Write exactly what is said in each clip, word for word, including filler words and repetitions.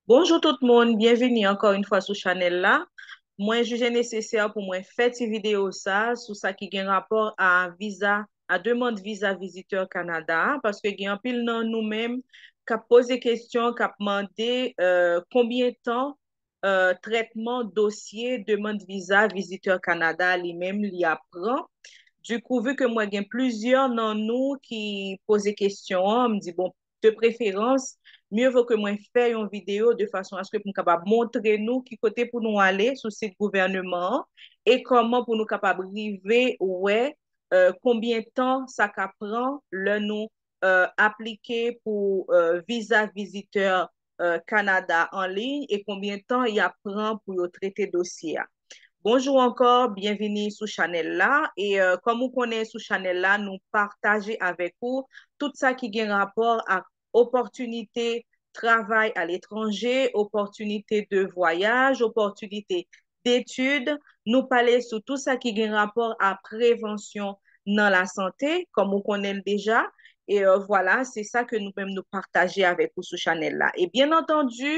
Bonjou tout moun, byenvini ankò yon fwa sou chanèl la. Mwen jije nesesè pou mwen fè ti videyo sa sou sa ki gen rapò a viza, a demann viza vizitè Kanada a, paske gen anpil nan nou menm k ap poze kesyon, k ap mande, euh, konbyen tan, euh, trètman dosye demann viza vizitè Kanada a li menm li ap pran. Dikou, vi ke mwen gen plizyè nan nou ki poze kesyon an, m di, bon, de preferans, mye vo ke mwen fè yon videyo de fason aske pou m kapab montre nou ki kote pou nou ale sou sit gouvèneman an e kòman pou nou kapab rive wè, euh, konbyen tan sa ka pran lè nou, euh, aplike pou, euh, viza vizitè, euh, Kanada an liy e konbyen tan y ap pran pou yo trete dosye a. Bonjou ankò, byenvini sou chanèl la. E, euh, kòm ou konnen sou chanèl la, nou pataje avèk ou tout sa ki gen rapò ak opòtinite travay aletranje, opòtinite de vwayaj, opòtinite detid. Nou pale sou tout sa ki gen rapò a prevansyon nan lasante, kòm ou konnen l deja. E, euh, vwala, se sa ke nou menm nou pataje avèk ou sou chanèl la. E byen antandi,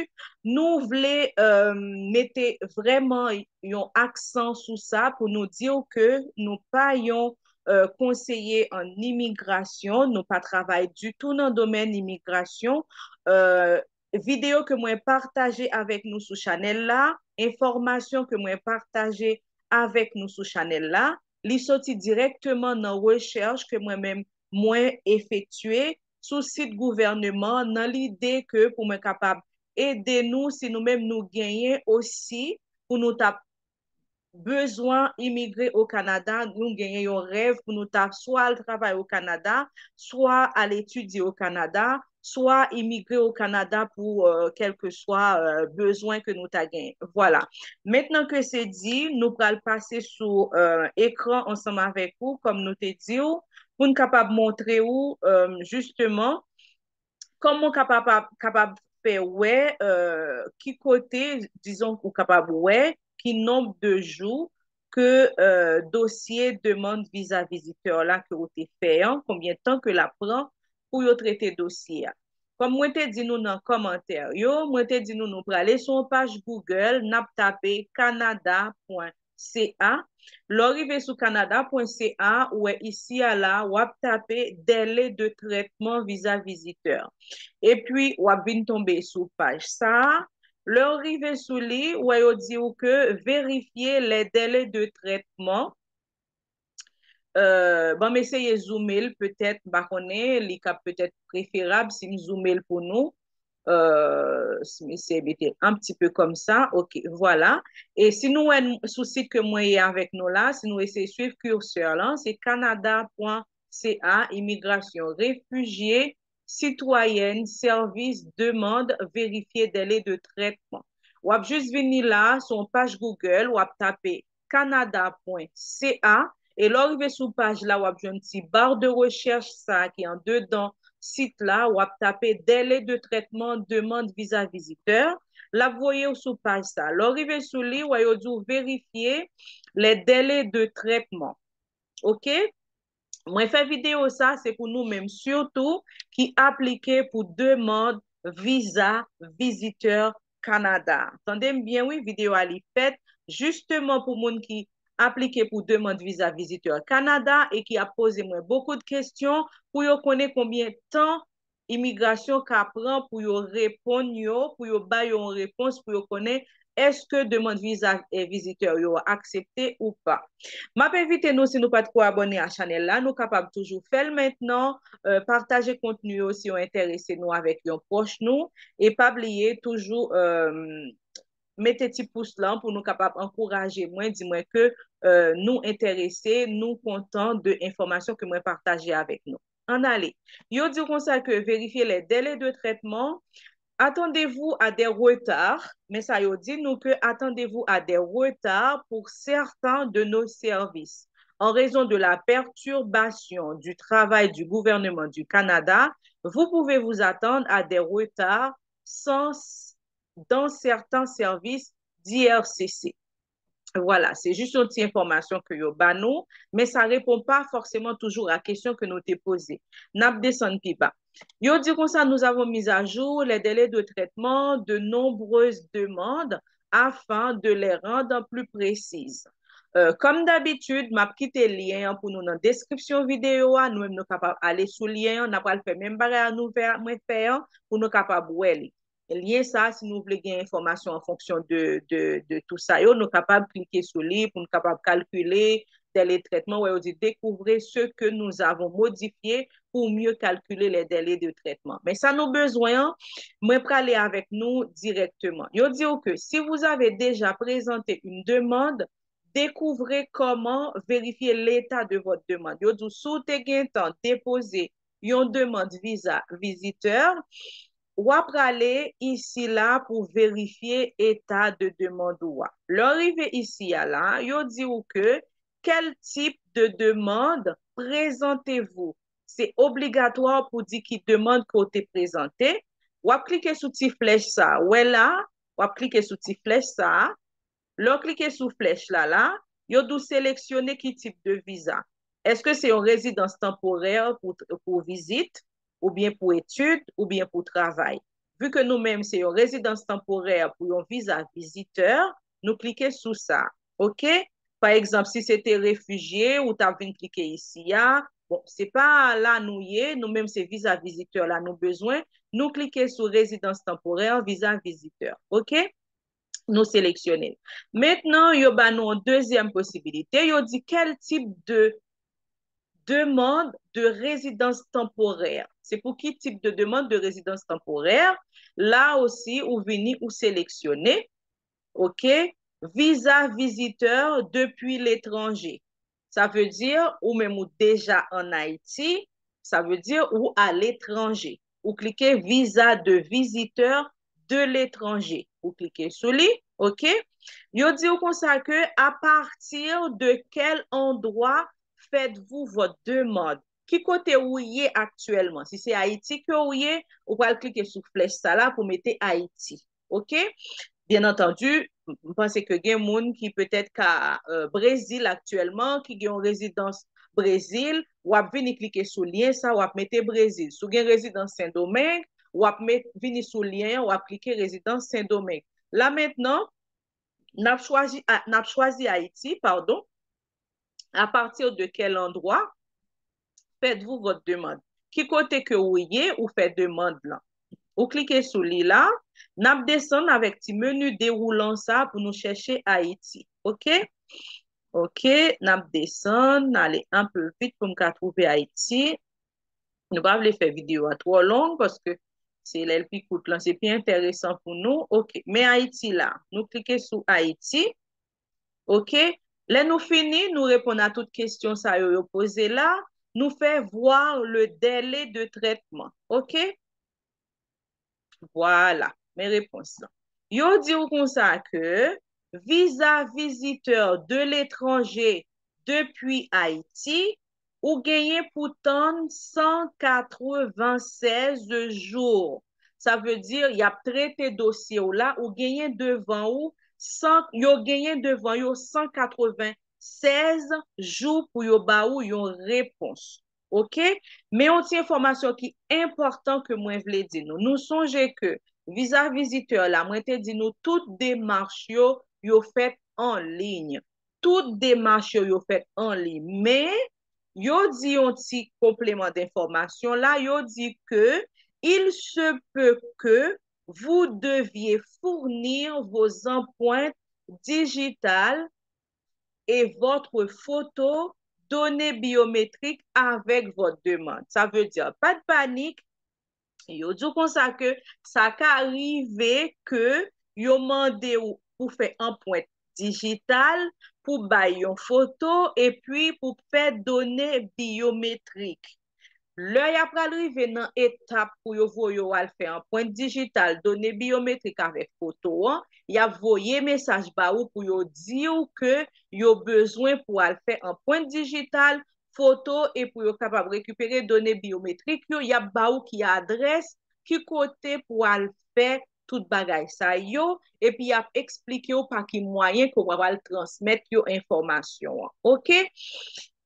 nou vle, euh, mete vrèman yon aksan sou sa pou nou di w ke nou pa yon, euh, konseye an imigrasyon, nou pa travay ditou nan domèn imigrasyon. Euh, videyo ke mwen pataje avèk nou sou chanèl la, enfòmasyon ke mwen pataje avèk nou sou chanèl la, li soti dirèkteman nan rechèch ke mwen menm mwen efektye sou sit gouvèneman an nan lide ke pou mwen kapab ede nou si nou menm nou genyen osi pou nou t ap bezwen imigre o Kanada, nou genyen yon rèv pou nou ta swa al travay o Kanada, swa al etidye o Kanada, swa imigre o Kanada pou, euh, kèlkeswa, euh, bezwen ke nou ta genyen. Vwala. Mentnan ke se di, nou pral pase sou, euh, ekran ansanm avèk ou, kòm nou te di w, pou n kapab montre w, euh, jisteman, kòman w kapab, kapab fè wè, euh, ki kote, dizon, ou kapab wè ki nonb de jou ke, euh, dosye demann viza vizitè la ke ou te fè an, konbyen tan ke l ap pran pou yo trete dosye a. Kòm mwen te di nou nan kòmantè yo, mwen te di nou nou prale sou yon paj Google, n ap tape canada pwen C A. Lè w rive sou canada pwen C A, ou wè isi a la, w ap tape délai de traitement visa visiteur. Epi, w ap vin tonbe sou paj sa a. Lè w rive sou li, ou wè yo di w ke vérifier les délais de traitement. Euh, ban m eseye zoome l, petèt, m pa konnen, li ka petèt preferab si m zoome l pou nou. Euh, si m eseye mete l un petit peu comme ça, ok, vwala. E si nou wè n-, sou sit ke mwen ye avèk nou la, si nou eseye swiv curseur lan, se canada pwen C A, imigrasyon, refijye, sitwayèn, sèvis, demann, verifye délai de traitement. W ap jis vini la, sou yon paj Google, w ap tape canada pwen C A, e lè w rive sou paj la, w ap jwenn ti bar de rechèch sa ki andedan sit la, w ap tape délai de traitement demande visa visiteur, l ap voye w sou paj sa. Lè w rive sou li, w wè yo di w verifye les délais de traitement. Ok? Mwen fè videyo sa, se pou nou menm sitou ki aplike pou demann viza vizitè Kanada. Tande m byen, wi, videyo a li fèt jisteman pou moun ki aplike pou demann viza vizitè Kanada e ki ap poze mwen bokou de kesyon pou yo konnen konbyen tan imigrasyon ka pran pou yo reponn yo, pou yo ba yo yon repons, pou yo konnen èske demann viza, eh, vizitè yo aksepte ou pa. M ap envite nou, si nou pa t ko abòne a chanèl la, nou kapab toujou fè l mentnan, eh, pataje kontni yo si yo enterese nou avèk yon pwòch nou, e pa bliye toujou, eh, mete ti pous lan pou nou kapab ankouraje mwen, di mwen ke, eh, nou enterese, nou kontan de enfòmasyon ke mwen pataje avèk nou. Ann ale. Yo di w konsa ke vérifier les délais de traitement, attendez-vous à des retards, men sa yo di nou ke attendez-vous à des retards pour certains de nos services. En raison de la perturbation du travail du gouvernement du Canada, vous pouvez vous attendre à des retards sans, dans certains services d'I R C C. Vwala, se jis yon ti enfòmasyon ke yo ba nou, men sa reponn pa fòseman toujou a kesyon ke nou te poze. N ap desann pi ba. Yo di konsa, nous avons mis à jour les délais de traitement de nombreuses demandes afin de les rendre plus précises. Euh, comme d'habitude, m ap kite lyen an pou nou nan deskripsyon videyo a. Nou menm nou kapab ale sou lyen an. N ap al fè menm bagay a nou fè, mwen fè an pou nou kapab wè li. Lyen sa, si nou vle gen enfòmasyon an fonksyon de, de, de tout sa yo, nou kapab klike sou li pou nou kapab kalkile délai de traitement. Wè, yo di découvrez ce que nous avons modifié pour mieux calculer les délais de traitement. Men sa nou bezwen an, mwen prale avèk nou dirèkteman. Yo di w ke si vous avez déjà présenté une demande, découvrez comment vérifier l'état de votre demande. Yo di w si w te gentan depoze yon demann viza vizitè, w ap prale isi la pou verifye eta de demann ou a. Lè w rive isi a la, yo di w ke quel type de demande présentez-vous? Se obligatwa pou di ki demann ke w te prezante. W ap klike sou ti flèch sa a. Wè la, w ap klike sou ti flèch sa a. Lè w klike sou flèch la la, yo di w seleksyone ki tip de viza. Èske se yon rezidans tanporè pou, pou vizit, oubyen pou etid, oubyen pou travay? Vu ke nou menm se yon rezidans tanporè pou yon viza vizitè, nou klike sou sa. Oke? Pa egzanp, si se te refijye, ou t ap vin klike isi a. Bon, se pa la nou ye, nou menm se viza vizitè la nou bezwen. Nou klike sou rezidans tanporè, viza vizitè. Oke? Nou seleksyone l. Mentnan, yo ba nou yon dezyèm posibilite. Yo di quel type de demande de résidence temporaire. Se pou ki tip de demande de résidence temporaire? La osi, ou vini, ou seleksyone. Oke? Viza vizitè depi letranje. Sa vle di, ou menm ou deja ann Ayiti, sa vle di ou aletranje. Ou klike viza de vizitè de letranje. Ou klike sou li, oke? Yo di w konsa ke à partir de quel endroit faites-vous votre demande? Ki kote ou ye aktyèlman? Si se Ayiti ke ou ye, ou pral klike sou flèch sa la pou mete Ayiti. Oke? Byen antandi, m panse ke gen moun ki petèt ka, euh, Brezil aktyèlman, ki gen yon rezidans Brezil, w ap vini klike sou lyen sa, w ap mete Brezil. Si w gen rezidans Sendomeng, w ap met, vini sou lyen an, w ap klike rezidans Sendomeng. La mentnan, n ap chwazi, a- n ap chwazi Ayiti, padon. À partir de quel endroit faites-vous votre demande? Ki kote ke ou ye, ou fè demann lan? Ou klike sou li la, n ap desann avèk ti meni dewoulan sa pou nou chèche Ayiti. Oke? Oke, n ap desann, n ale anpil vit pou m ka twouve Ayiti. Nou pa vle fè videyo a twò long paske se lè l pi kout lan, se pi enteresan pou nou. Oke, men Ayiti la. Nou klike sou Ayiti. Oke? Lè nou fini, nou reponn a tout kesyon sa yo yo poze la. Nou fè voir le délai de traitement. Oke? Vwala, men repons lan. Yo di w konsa ke viza vizitè de letranje depi Ayiti, ou genyen pou tann san katrevennsèz jou. Sa vle di, y ap trete dosye w la, ou genyen devan ou, san, yo genyen devan yo san katrevennsèz jou pou yo ba ou yon repons. Oke? Men yon ti enfòmasyon ki enpòtan ke mwen vle di nou. Nou sonje ke viza vizitè la, mwen te di nou tout demach yo, yo fèt an liy. Tout demach yo, yo fèt an liy. Men, yo di yon ti konpleman denfòmasyon la, yo di ke il se peut que vous deviez fournir vos empreintes digitales et votre photo données biométriques avec votre demande. Sa vle di, pa de panik, yo di w konsa ke sa ka rive ke yo mande w pou fè anprent dijital, pou bay yon foto, epi pou fè done biyometrik. Lè y ap pral rive nan etap pou yo voye w al fè anprent dijital, done biyometrik avèk foto an, y ap voye mesaj ba ou pou yo di w ke yo bezwen pou al fè anprent dijital, foto, e pou yo kapab rekipere done biyometrik yo, y ap ba ou ki adrès, ki kote pou al fè tout bagay sa yo, epi y ap eksplike w pa ki mwayen ke w pral transmèt yo enfòmasyon an. Oke?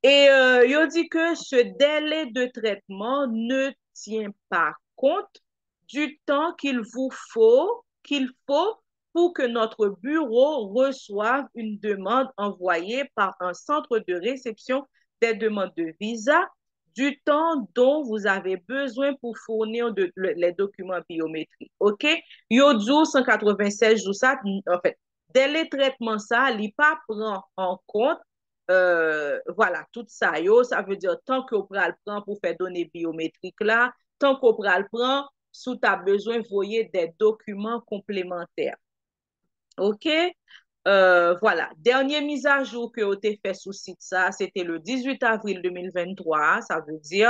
E, euh, yo di ke ce délai de traitement ne tient pas compte du temps qu'il vous faut, qu'il faut pour que notre bureau reçoive une demande envoyée par un centre de réception des demandes de visa, du temps dont vous avez besoin pour fournir de, le, les documents biométriques. OK? Yo di w san katrevennsèz jou sa, anfèt, dèle trètman sa, li pa pran an kont, euh, vwala, tout sa yo, sa vle di tan ke w pral pran pou fè done biyometrik la, tan ke w pral pran si w ta bezwen voye de dokiman konplemantè. OK? Euh, vwala. Dènye mizajou ke yo te fè sou sit sa, se te le dizwit avril de mil venntwa, sa vle di,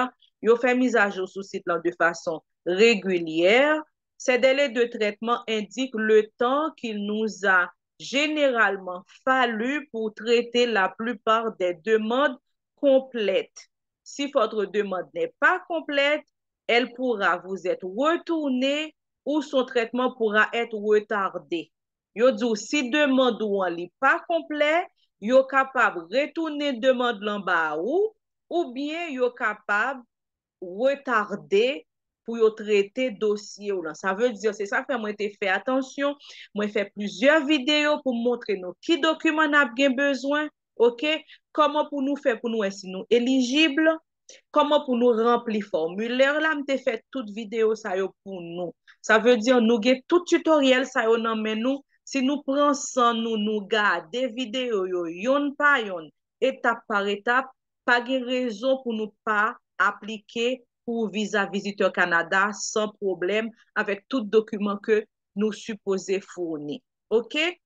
yo fè mizajou sou sit lan de fason regilyè. Ces délais de traitement indiquent le temps qu'il nous a généralement fallu pour traiter la plupart des demandes complètes. Si votre demande n'est pas complète, elle pourra vous être retournée ou son traitement pourra être retardé. Yo di w si demann ou an li pa konplè, yo kapab retounen demann lan ba ou, oubyen yo kapab retade pou yo trete dosye w lan. Sa vle di, se sa fè mwen te fè atansyon, mwen fè plizyè videyo pou m montre nou ki dokiman n ap gen bezwen, OK? Kòman pou nou fè pou nou wè si nou elijib, kòman pou nou ranpli fòmilè la, m te fè tout videyo sa yo pou nou. Sa vle di, nou gen tout titoryèl sa yo nan men nou. Si nou pran san nou, nou gade videyo yo yonn pa yonn, etap pa etap, pa gen rezon pou nou pa aplike pou viza vizitè Kanada san pwoblèm avèk tout dokiman ke nou sipoze founi. OK?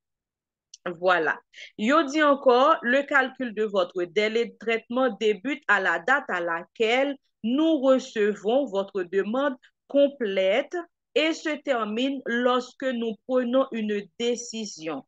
Voilà. Yo di encore, le calcul de votre délai de traitement débute à la date à laquelle nous recevons votre demande complète et se termine lorsque nous prenons une décision.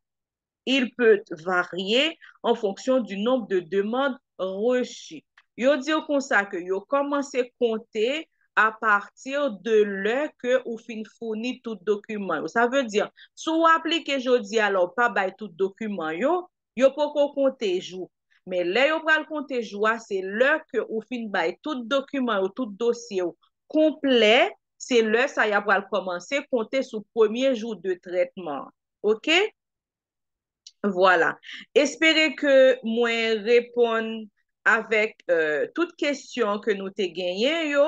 Il peut varier en fonction du nombre de demandes reçues. Yo di w konsa ke yo kòmanse konte apati de lè ke ou fin founi tout dokiman yo. Sa vle di, si w aplike jodi a la, ou pa bay tout dokiman yo, yo poko konte jou. Men lè yo pral konte jou a, se lè ke ou fin bay tout dokiman yo, tout dosye w konplè, se lè sa y a pral kòmanse konte sou premye jou de trètman. OK? Vwala. Espere ke mwen reponn avèk, euh, tout kesyon ke nou te genyen yo.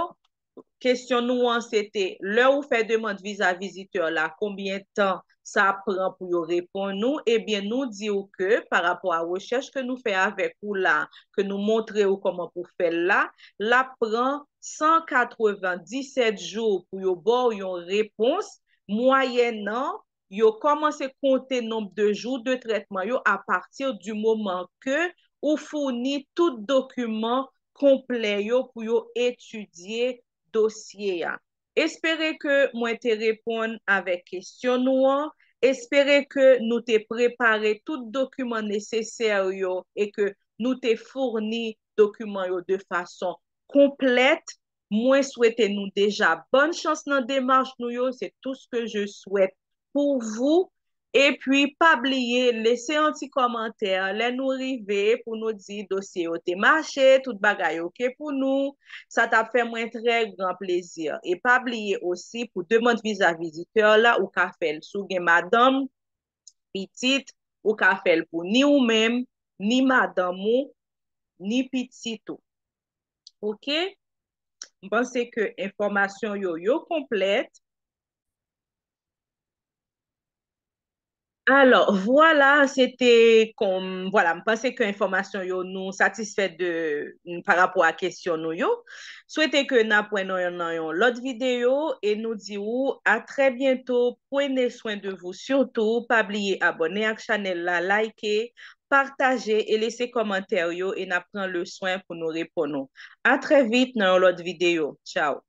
Kesyon nou an, se te, lè ou fè demann viza vizitè la, konbyen tan sa pran pou yo reponn ou? Ebyen, nou di w ke, pa rapò a rechèch ke nou fè avèk ou la, ke nou montre w kòman pou fè l la, l ap pran san katrevenndisèt jou pou yo ba w yon repons, mwayènan yo kòmanse konte nonb de jou de trètman yo apati di moman ke ou founi tout dokiman konplè yo pou yo etidye dosye a. Espere ke mwen te reponn avèk kesyon nou an. Espere ke nou te prepare tout dokiman nesesè yo e ke nou te founi dokiman yo de fason konplèt. Mwen swete nou deja bòn chans nan demach nou yo. C'est tout ce que je souhaite pour vous. Epi, pa bliye, lese yon ti kòmantè lè nou rive pou nou di dosye yo te mache, tout bagay oke pou nou. Sa t ap fè mwen trè gran plezi. E pa bliye osi, pou demann viza vizitè la, ou ka fè l si w gen madanm, pitit, ou ka fè l pou ni ou menm, ni madanm ou, ni pitit ou. Oke? M panse ke enfòmasyon yo, yo konplèt. Alò, vwala, se te kon, vwala, m panse ke enfòmasyon yo nou satisfè de, pa rapò a kesyon nou yo. Swete ke n ap wè nan yon, nan yon lòt videyo e nou di ou à très bientôt. Prenez soin de vous surtout. Pa bliye abòne ak chanèl la, like, pataje e lese kòmantè yo e n ap pran le swen pou nou reponn ou. À très vite nan yon lòt videyo. Tchao.